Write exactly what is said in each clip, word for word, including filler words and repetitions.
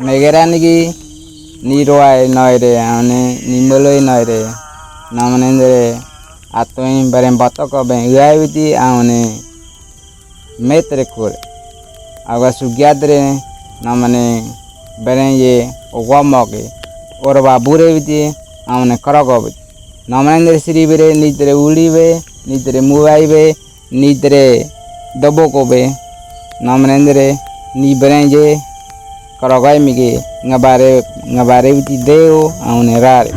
Megera nigi, ni roai noire, aune, ni mölöi noire. Nômane dere, atoi barem botoko be, uai biti, aune, metre kure. Agua sugiadre, nômane, barem ye, ogua moke. Ora ba bure biti, aune, krogo biti. Nômane dere siri bere, ni dere uli be, ni dere muai be, ni dere dobo ko be, nômane dere ni barem ye, krogo imi ge, ngabare, ngabare biti deo, aune rare.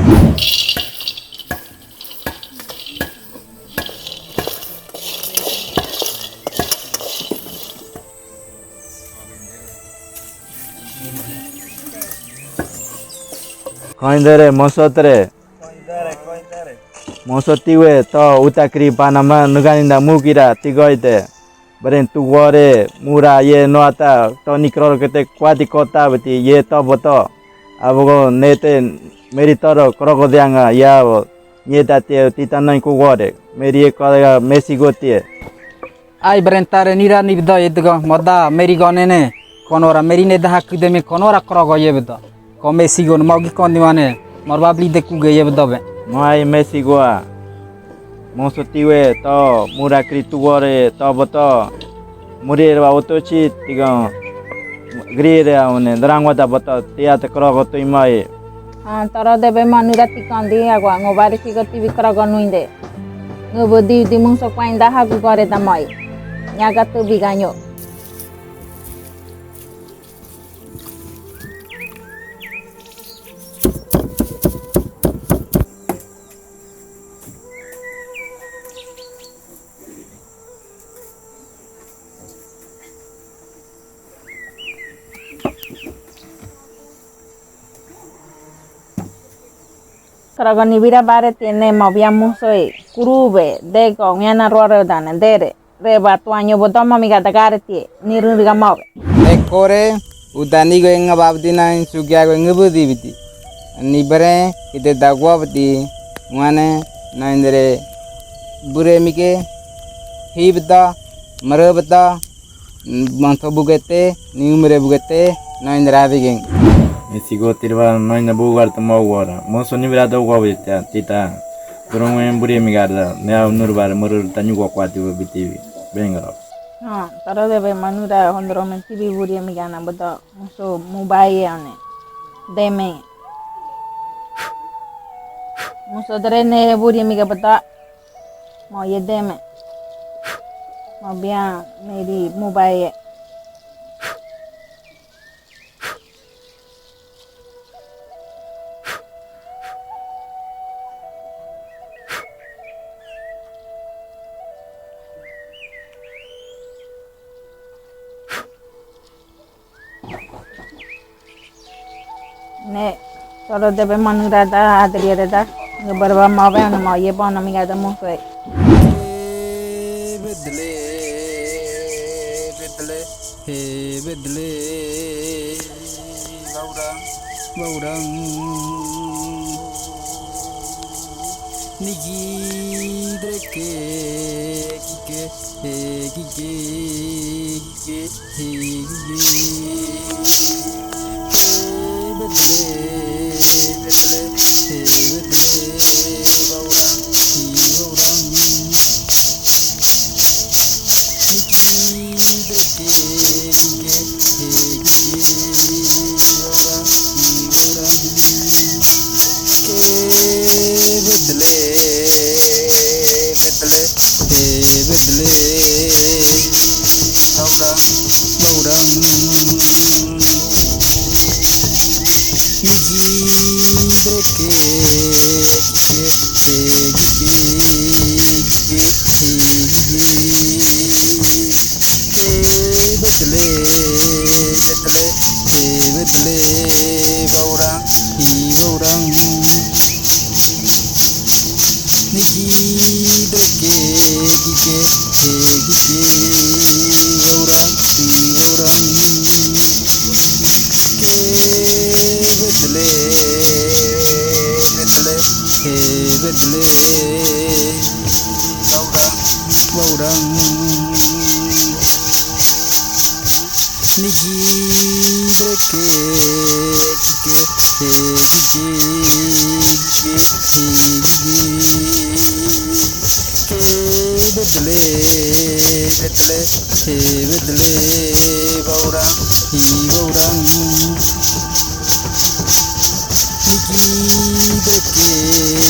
Koindere, mosotre. Moso tiwe to uta kri panama nugani na mukira tigoite. Barem tugore mura ye noata to ni kroro kete kuati kota beti ye to boto. Abogo nete meri toro kroko dianga yabo. Nieta tie tita nai kugore. Meri ye kolega mesi gotie. Ai barem tare nira ni bdo ye dego, moda meri go nene, konora meri ne daha kude me konora krogo ye bdo. Ko mesi go numa gi kondi mane, mor babli de kuge ye bdo be. Mo ai mesi go a. Moso tiwe to, mura kri tugore to boto. Muri erwa otochi tigo. Gri re aune, drangwa da boto, tia te krogo tui mai. A, toro debe manura ti kondi agua, ngo bare ki go tibi krogo nuinde. Ngo bodi di mungso kwainda hagu gore da mai. Nyaga tu biganyo. Krogo ni bira bare tiene mo bia mungso e, kurube, dego, ngiana ruaro dane, dere, reba, tuanyo, bodomo, miga, dagare, tie, ni run, riga, mo be. E kore, uda ni go enga babdi na insugia go enga budi biti. Ni bere, ite dagua biti, ngane, na indere, bure mige, hibda, mrebda, Manto bugete, ni umre bugete, na indra bigeng. Mesi go tirwa, na indra bugar tamo gora. Moso ni bra do go bita, tita. Dorong wen buri mi garda, ne au nur bar murur tanyu go kwati bitibi. Bengro. Ha, taro debe manura hondro men tibi buri mi gana bodo. Moso mubai ane. Deme. Moso dere ne buri mi ga bodo. Mo ye deme. Mo bia meri mubai. Ne, toro debe manura da, adria da, ne barba ma be, ne ma ye ba, ne mi ga da mo fe. Bedle, bedle, he bedle, baurang, baurang. Nigi dreke, kike, he, kike. Bedle, bedle, he bedle, baurang, baurang. Nigi dreke, kike, kike, kike, kike. He bedle, bedle, he bedle, baurang, hi baurang. Nigi dreke, kike, he kike, baurang, hi baurang. Ke bedle, bedle, he bedle, baurang, baurang. Nigi dreke. Ke bedele, bedele, ke bedele, baorang, hi baorang. Niki breke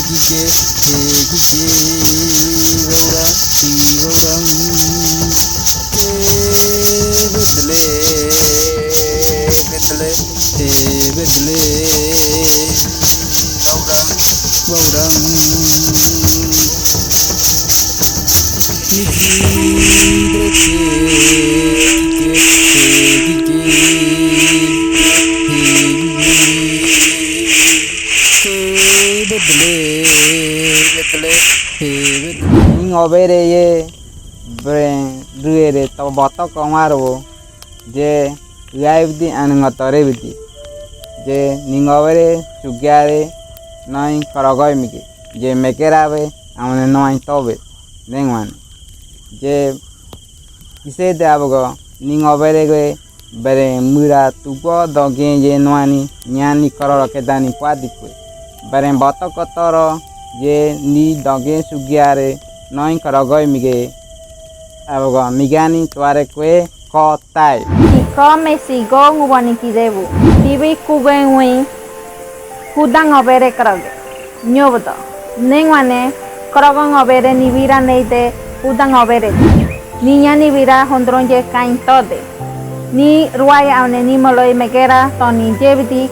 gige, he gige, baorang, hi baorang. Ke bedele, bedele, he bedele, baorang, baorang. Niki breke gige, he gige, he gige. Ke bedele, bedele, he bedele. Ni ngobere ye, bere, rüere, to botoko ngwarobo, je, gai bidi, ane ngotore bidi. Je, ni ngobere, sugiare, noi, korogo imige. Je, megera be, amane noi tobe, dengwane. Je, kisede abugo, ni ngobere ge, bere mura tugo doge ye nwani nyani kororo kedani pwadikwe. Bere botoko toro ye ni doge sugiare noi korogo imige. Abugo migani tuare kwe ko tai. Iko mesi go nguboni kidebu. Tibi kuge ngui. Kuda ngobere koroge. Nyobudo. Nengwane, korogo ngobere nibira neide, kuda ngobere. Niña nibira hondronye kain tode. Ni ruai aune ni moloi megera toni yebidi,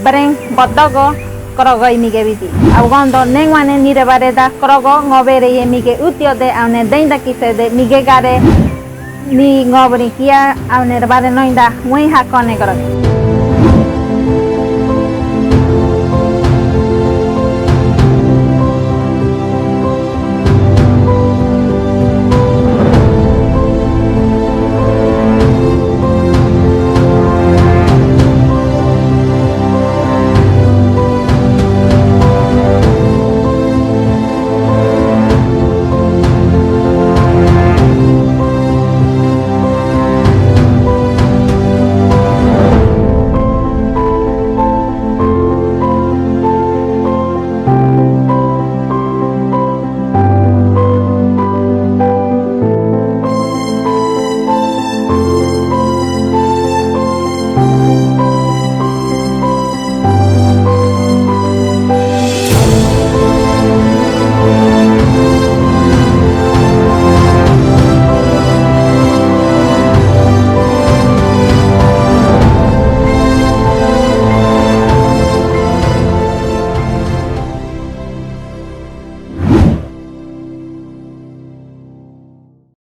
beren botogo korogo imige bidi. Abugondo nengwane nire bareda korogo ngobere ye mige utiode aune deinda kisede mige gare ni ngobri kia aune rebare noinda wei hakone korogo.